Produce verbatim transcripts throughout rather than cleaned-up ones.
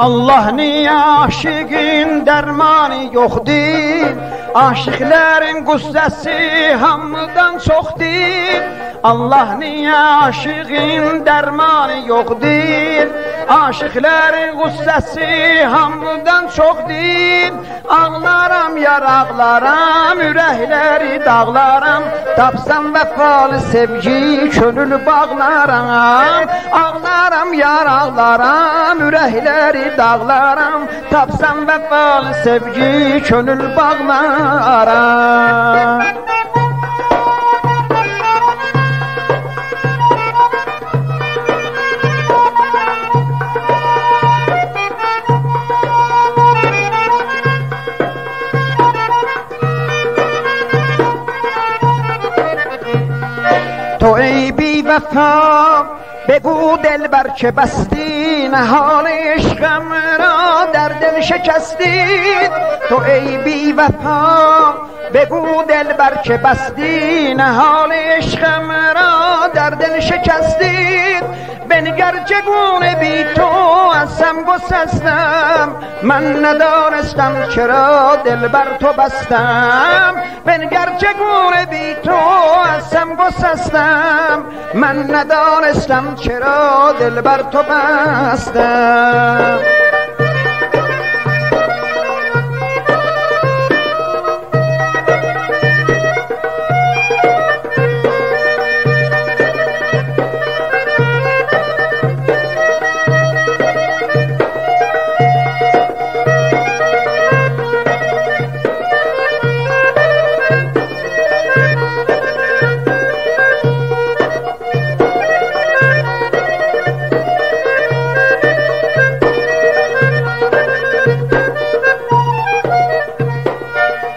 الله، نییه عاشیقین درمانی یوخدور؟ عاشیقلارین غصه‌سی هامیدان چوخدور. الله، نییه عاشیقین درمانی یوخدور؟ عاشیقلارین غصه‌سی هامیدان چوخدور. آغلارام، یار، آغلارام، اورکلری داغلارام. تاپسام وفالی سئوگی، کؤنول باغلارام. آغلارام، یار، آغلارام، اورکلری داغلارام. تاپسام وفالی سئوگی، کؤنول باغلارام. تو ای بی‌وفا، بگو دلبر که بستی، نهال عشقم را در دل شکستی. تو ای بی‌وفا، بگو دلبر که بستی، نهال عشقم را در دل شکستی. بنگر چگونه بی تو از هم گسستم، من ندانستم چرا دل بر تو بستم. بنگر چگونه بی تو از هم گسستم، من ندانستم چرا دل بر تو بستم.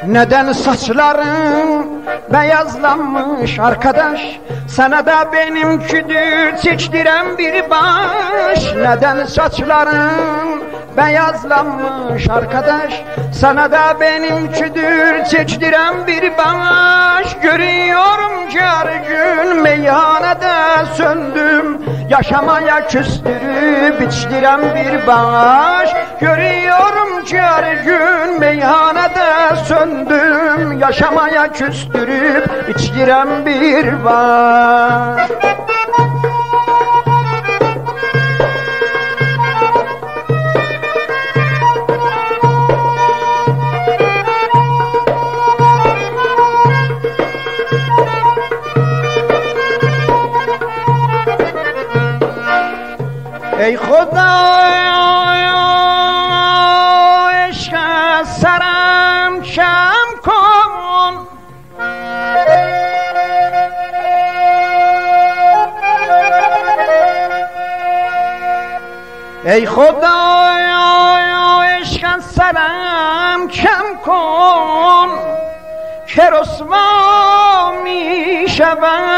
ندن ساچلارین بیازلانمیش، آرکاداش؟ سنه ده بئنیم کودور، چکدیرم بیر باش. ندن ساچلارین بیازلانمیش، آرکاداش؟ سنه ده بئنیم کودور، چکدیرم بیر باش. گؤرویوروم کی هر گون میخانه‌ده سؤندوم، یاشامایا کوسدوروب ایچدیرم بیر باش. گؤرویوروم کی هر گون میخانه‌ده سؤندوم، یاشامایا کوسدوروب ایچدیرم بیر باش. ای خدا، عشق از سرم کم کن. ای خدا، عشق از سرم کم کن، که رسوا می‌شوم.